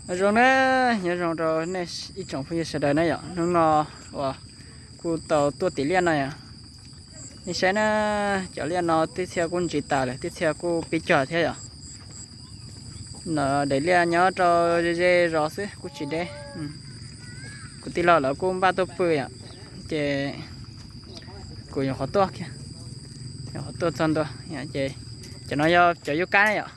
Nyob zoo na, nyob zoo rau nej ib tsoom phooj ywg sawv daws na yom. Hnub no uas kuj tau tuaj tim liaj no yom. Nej saib na, cov liaj no tib txhia kuj ntsis tas lawm, tib txhia kuj pib cog thiab yom. No daim liaj nyob rau ze zos xwb kuj tsis deb. Kuv tij laug lawv kuj npaj tuaj pw yom, ces kuv yuav qhov tuaj, yuav qhov tuaj txog ntua. Ces cov no yog cov yub kab na yom.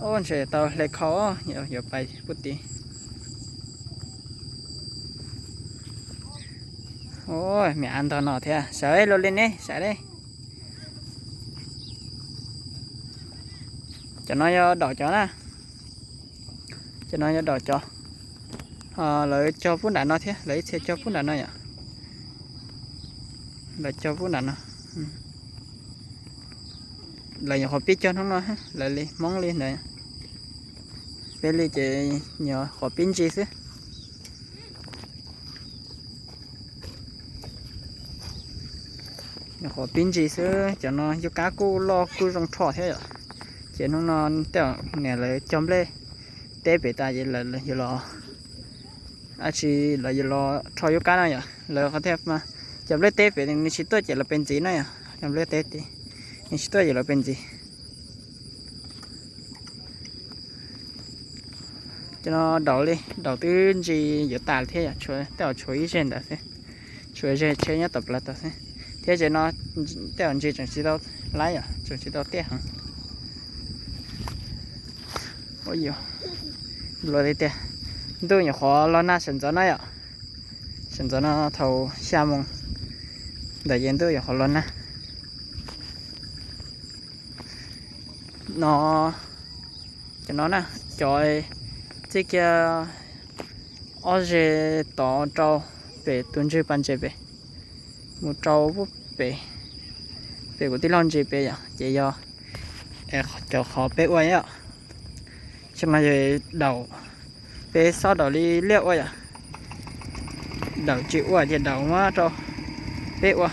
Ntshe tau hle khau, yuav pais pub tid. Me av ntog no thiab, sawv luaj li ne, sawv li. Cov no yog daum cov na. Cov no yog daum cov. Lawv cog pub nram no thiab, lawv ib txhia cog pub nram no yom. Lawv cog pub nram no. Lawv nyuam qhuav pib cog hnub no, lawv li Hmoob li ntawd. Peb li ces nyuam qhuav pib ntsis xwb. Nyuam qhuav pib ntsis xwb, cov no yub kab kuj loj kuj zoo rho thiab yom. Ces hnub no tej niam lawv cog nplej teb pem tas ces lawv yuav los, ab tsi, lawv yuav los rho yub kab no yom. Lawv qhov tias cov nplej teb pem nws tsis tuaj ces los pem ntxiv na yom. Cov nplej teb tid nws tsis tuaj ces los pem ntxiv. Cov no daum li, daum twb ntsis yuav tas thiab yom, tej zaum tshuav ib zeg ntawd xwb, tshuav zeg tsheb nyob tom plaws tod xwb. Thiab ces no tej zaum ntsis tseem tsis tau laib yom, tseem tsis tau tiaj heev. Ua li tiag, ntuj nyuam qhuav los nag sawv ntxov na yom. Sawv ntxov no thaum xya moos ntawd ces ntuj nyuam qhuav los nag. No, cov no na, cov txij kiag ob zeg tod rau pem tus ntswg pas ntses pem, mus rau pem, pem kuv tij laug ntsis pem yom, ces yog cov qhov peb ua yom. Xyoo no yog daum, peb xob daum li liaj ua yom. Daum tsis ua ces daum muab rau peb ua.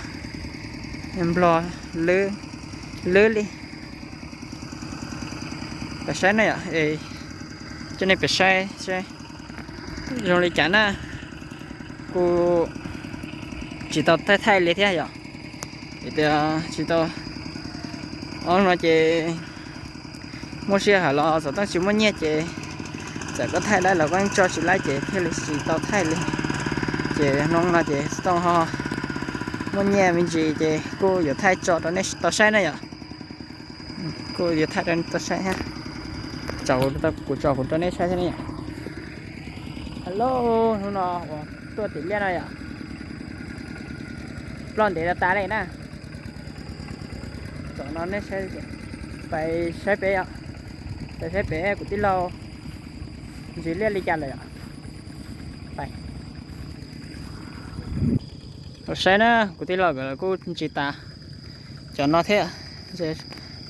Nplog lwb li. Peb saib na yom, coj nej peb saib zoo li cas na. Kuj tsis tau thaij thaij li thiab yom, vim tias tsis tau, ob no ces muaj sij hawm los xov tooj tsis muaj nyiaj ces txawm koj thaij laib los koj tso tsis laib ces thiaj li tsis tau thaij li. Ces hnub no ces xov tooj ho muaj nyiaj me ntsis ces kuj yuav thaij tso rau nej tau saib na yom. Kuj yuav thaij rau nej tau saib thiab. Kuv tso kuv rau nej saib thiab ne yom. Hello, hnub no uas tuaj tim liaj no yom, ploj ntev tas tas li na. Tam no nej saib, pais saib pem yom, pais saib pem kuv tij laug ntsis liaj li cas lawm yom. Saib na, kuv tij laug nkawd kuj ntsis tas cov no thiab,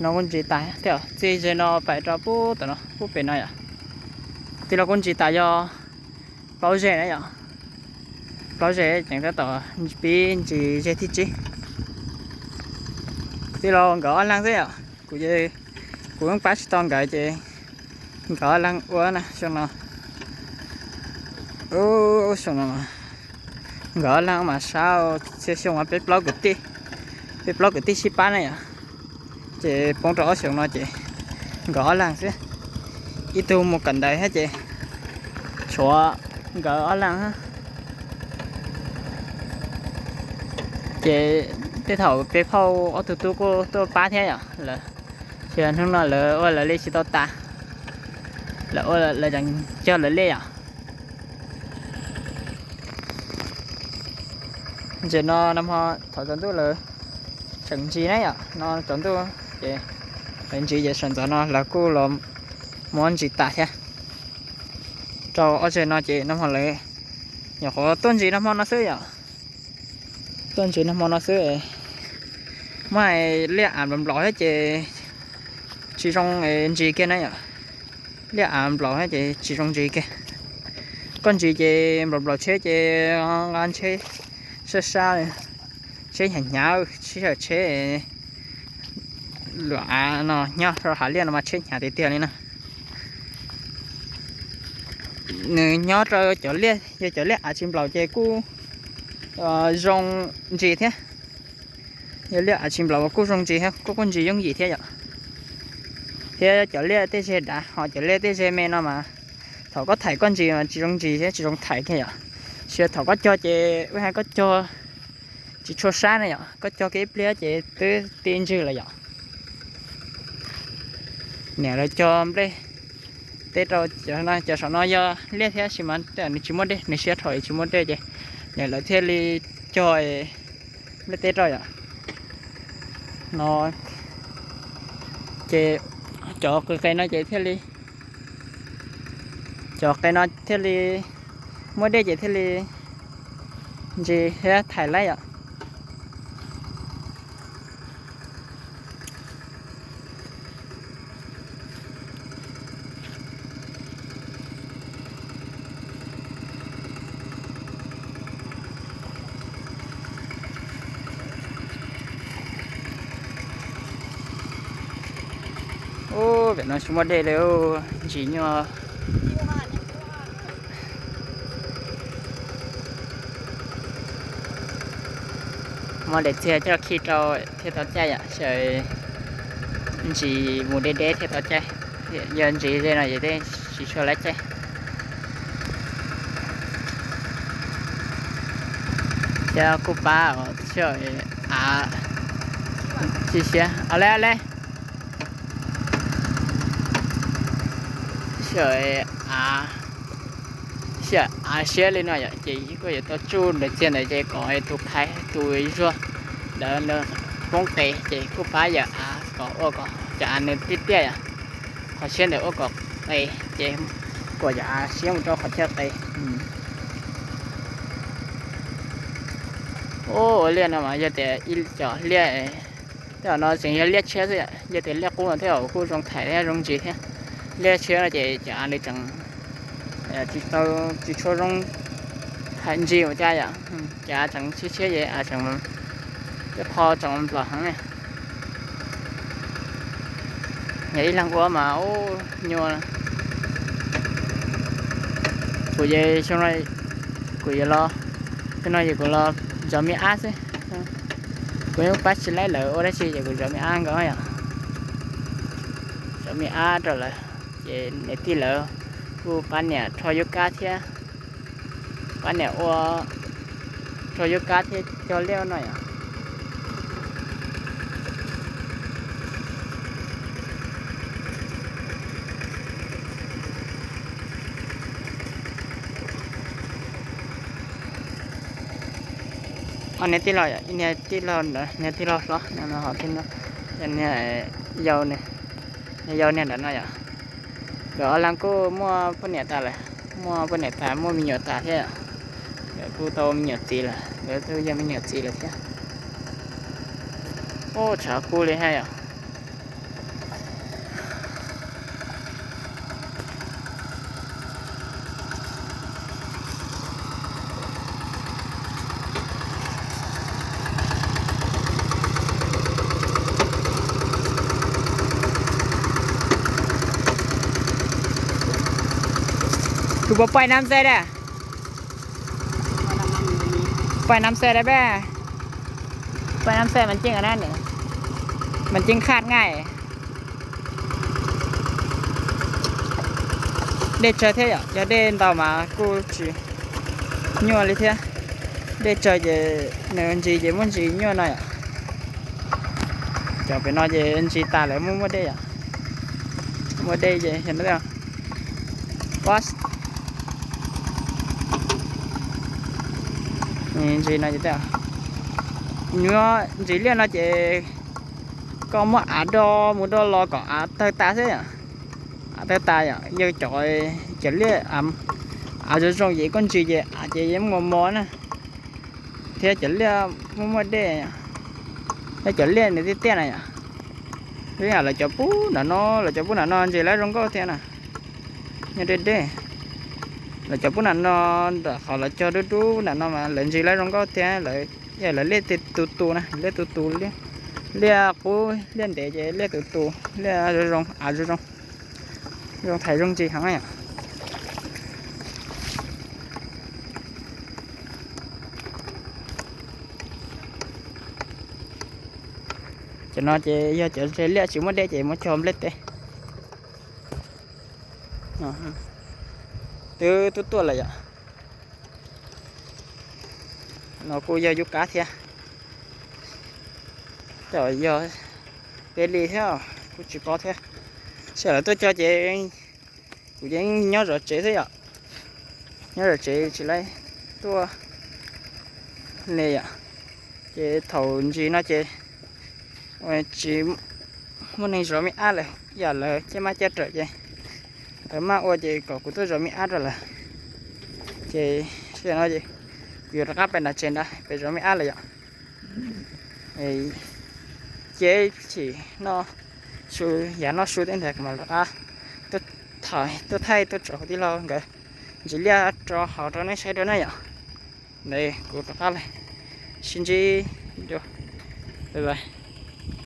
no kuj ntsis tas thiab. Txij ze no pais rau pub tom no pub pem no yom. Kuv tij laug kuj ntsis tas yog plaub zeg na yom, plaub zeg ces tab tom pib ntsis zeg thib tsib. Kuv tij laug nkawd ob leeg xwb yom, kuv, kuv yeej pab tsis tau nkawd ces nkawd ob leeg ua na xyoo no. Xyoo no nkawd ob leeg mas sab, txhia xyoo mas peb plaub kwv tij, peb plaub kwv tij sib pab na yom. Ces poob rau ob xyoos no ces nkawd ob leeg xwb, ib tug mus kawm ntawv thiab ces tshuav nkawd ob leeg. Ces tej thaum peb phauj ob tug tub kuj tuaj pab thiab yom, lawv, ces hnub no lawv ua lawv li tsis tau tas, lawv ua lawv cog lawv li yom. Ces no nag hmo thaum tsaus ntuj lawv tseem ntsis na yom, no tsaus ntuj ces lawv ntsis ces sawv ntxov no lawv kuj los muab ntsis tas thiab. Rau ob zeg no ces nag hmo lawv nyuam qhuav tuaj ntsis nag hmo no xwb yom. Tuaj ntsis nag hmo no xwb, muaj liaj av nplaum nplaum thiab ces tsis zoo ntsis kiag na yom. Liaj av nplaum thiab ces tsis zoo ntsis kiag. Koj ntsis ces nplaum nplaum tsheb ces nqa tsheb sab sab, tsheb hnyav hnyav, tsheb, tsheb luam av no nyob rau hav liaj no mas tsheb hnyav tiag tiag li na. nws nyob rau cov liaj, yog cov liaj av tsis nplaum ces kuj zoo ntsis thiab. Yog liaj av tsis nplaum kuj zoo ntsis thiab, kuj quaj ntsis yooj yim thiab yom. Thiab cov liaj tej ze dav ho cov liaj tej ze me no mas thaum koj thaiv koj ntsis mas tsis zoo ntsis thiab tsis zoo thaiv kiag yom. Sis thaum koj cog ces ua hais koj cog tsis tshua sab ne yom, koj cog kiag ib pliag ces twb ti ntswg lawm yom. Niam lawv cog nplej teb rau cov saum no yog liaj thiab sis mas nws tsis muaj dej, nws siab dhau tsis muaj dej ces niam lawv thiaj li cog nplej teb rau yom. No ces cov qis qis no ces thiaj li, cov qis no thiaj li muaj dej ces thiaj li ntsis thiab thaiv laib yom. Ub, pem no tsis muaj dej li, ntsis nyuaj. Muab daim txiag coj khi rau thiaj tau caij yom, sawv ntsis mus deb deb thiaj tau caij. Yog ntsis ze no ces tej tsis tshua laib caij. Thiab kuj pab sawv av tsis siab. Au le, au le. Sawv av, sawv av siab li no yom, ces kuj yuav tau tsuj ntawm txiag ntawd ces kom tus phaiv tus zuag ntawd poob qes ces kuj pab yawm av kom ua kom cov av nws tiaj tiaj yom. Qhov siab ntawd ua kom qes ces kom cov av siab mus rau qhov chaw qes. Ua liaj no mas yog tias cov liaj, tej zaum no tseem yog liaj tshiab xwb yom, yog tias liaj qub no tej zaum kuj zoo thaiv thiab zoo ntsis thiab. Liaj tshiab no ces cov av nws tseem tsis tau, tsis tshua zoo thaiv ntsis ua cas yom, cov av tseem tshiab tshiab ces av tseem, tej qho tseem nplaum heev ne. Yog ib leeg ua mas ub nyuaj. Kuv ces xyoo no kuv yuav los, xyoo no ces kuv los zov me ab xwb. Kuv yeej pab tsis laib lawv ua dab tsi ces kuv zov me ab nkaus yom. Zov me ab rau lawv, ces niam tij lawv kuj pab niam rho yuav kab thiab, pab niam ua rho yuav kab thiab cog liaj no yom. Niag tij laug, niag tij laug ntawd, niag tij laug hlob no, niag yau, niag yau niag ntawd no yom. Nkawd ob leeg kuj muaj poj niam tas lawm, muaj poj niam tas muaj me nyuam tas thiab. Nkawd kuj tau me nyuam txiv lawm, nkawd twb yog me nyuam txiv lawm thiab. Ub, tshav kub li thiab yom. Tus puas paij nab xej dab? Paij nab xej dab peb? Paij nab xej mas ceeb na, mas ceeb khaj nqaij. Dej tsawg thiab yom, yog dej ntau mas kuj tsis nyuaj li thiab. Dej tsawg ces nws ntsis ces muab ntsis nyuaj no yom. Cov pem no ces ntsis tas lawm muaj muaj dej yom. Muaj dej ces pob ntsis no ces, nyuaj ntsis liaj no ces koj muab av do mus do los kom av tawg tas xwb yom. Av tawg tas yom, yog cov, cov liaj av zoo zoo ces koj ntsis ces av ces yeej mos mos na. Thiab cov liaj muaj muaj dej, thiab cov liaj nws tiaj tiaj na yom. Lawv cov pub nram no, lawv cov pub nram no ntsis lawv zoo nkauj thiab na. Nyob deb deb, lawv cov pub nram no, ntawm qhov lawv cog dub dub nram no mas lawv ntsis lawv zoo nkauj thiab, lawv, lawv liaj tus tus na, liaj tus tus, liaj qub liaj ntev ces liaj tus tus, liaj zoo zoo, av zoo zoo, zoo thaiv zoo ntsis heev yom. Cov no ces yog cov ntses liaj tsis muaj dej ces muab cog nplej teb. Twb tuaj tuaj lawm yom. No kuj yog yub kab thiab. Cov yog peb li thiab, kuj tsis paub thiab. Sij hawm lawv tuaj cog ces kuv yeej nyob zov tsev xwb yom. Nyob zov tsev tsis laib tuaj li yom. Ces thaum ntsis no ces tsis muaj neeg zov me ab lawm, yam lawv caj maj caj rawm ces lawv maj ua ces kom kuv tuaj zov me ab rau lawv. Ces sij hawm no ces kuv yuav rov qab pem nram tsev nrad pem zov me ab lawm yom. Ces chim no su, yav no su tej ntawd kuv mam rov qab tuaj thaij tuaj tso kuv tij laug nkawd ntsis liaj rau hauv rau nej saib dua na yom. Ntawd kuv rov qab los sib ntsib dua. Bye bye.